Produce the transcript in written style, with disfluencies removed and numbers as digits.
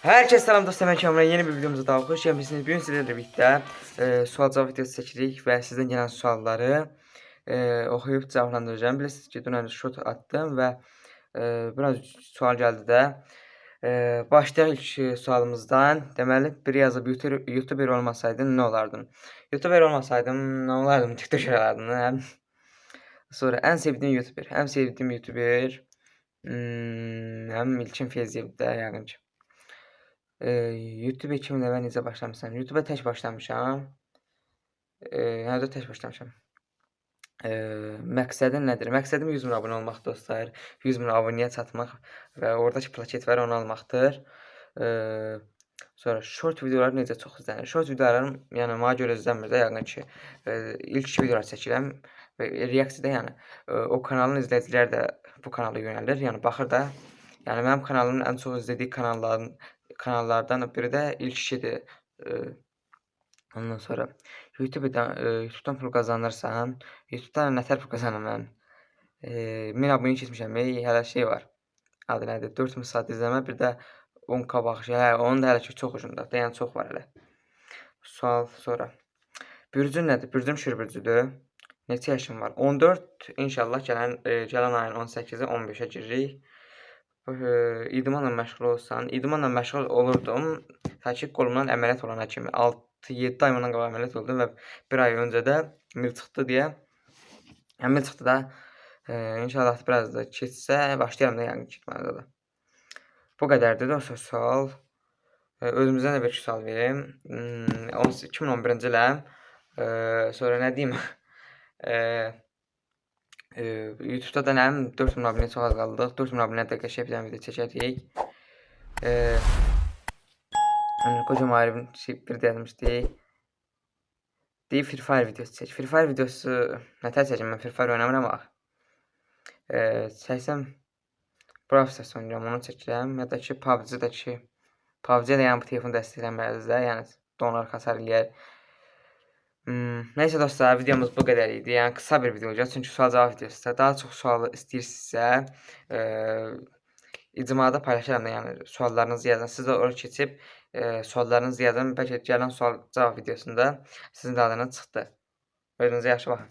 Herkese selam dostlar, ben Kamran. Yeni bir videomuza daha hoş gelmişsiniz. Bugün sizlerle birlikte sual cevap videosu çekirik və sizdən gələn sualları oxuyub cavablandıracağım. Bilirsiniz ki, dünən short attım və biraz sual gəldi də. Başlayaq ilk sualımızdan. Deməli, biri yazıb YouTuber olmasaydın nə olardın? YouTuber olmasaydım nə olardım? TikToker olardım. Hə? Sonra ən sevdiğin YouTuber. Ən sevdiğim YouTuber həm İlkin Feyziyev də yəqin ki. YouTube kiminlə və necə başlamısan? YouTube-a tək başlamışam. Hə də tək başlamışam. Məqsədin nədir? Məqsədim 100 min abunə olmaq dostlar. 100 min abunəyə çatmaq və oradakı plaket var, onu almaqdır. Sonra short videolar necə çox izlənir? Short videolarım, yəni mənə görə izlənmir də yəqin ki. İlk videolar çəkirəm və reaksiyada, yəni o kanalın izləyiciləri də bu kanala yönəlir. Yəni baxır da. Yəni mənim kanalımın ən çox izlədiyi kanallardan biri də ilk ikidir. Ondan sonra YouTube'dan pul qazanırsan, YouTube'dan nətər pul qazanıram mən? 1000 abunə keçmişəm, hələ şey var. Adı nədir? 4000 saat izləmə, bir də 10K baxış. Hələ onun da hələ ki çox ucunda. Yəni çox var hələ. Sual sonra. Bürcün nədir? Bürcüm şir bürcüdür. Neçə yaşın var? 14. İnşallah gələn ayın 18-i 15-ə giririk. İdmanla məşğul olsan, idmanla məşğul olurdum. Ta ki qolumdan əməliyyat olana kimi. 6-7 ay bundan qabaq əməliyyat oldum və bir ay öncə də mil çıxdı deyə. Yəni mil çıxdı da. İnşallah biraz da keçsə başlayaram da yəni idmana da. Bu qədərdir dostlar sual. Özümüzdən də bir iki sual verim. 2011-ci iləm. Sonra nə deyim? YouTube'da da nə bilim 4000 abunəyə çox az qaldıq. 4000 abunəyə də qəşəng bir dənə video çəkərik. Yəni qoca müharibin şey, bir də yazmışdı. Deyir Free Fire videosu çək. Free Fire videosu nətər çəkim, mən Free Fire oynamıram axı. Çəksəm Brawl Stars oynayıram, onu çəkirəm. Ya da ki PUBG-dəki PUBG də yəni bu telefon dəstəklənməlidir də, yəni donar, hasar eləyər. Neyse dostlar, videomuz bu qədər idi. Yəni qısa bir video olacaq. Çünki sual cavab videosudur. Daha çox sual istəyirsinizsə, icmada paylaşıram da, yəni suallarınızı yazın. Siz də ora keçib suallarınızı yazın. Bəlkə gələn sual cavab videosunda sizin də adınız çıxdı. Özünüzə yaxşı baxın.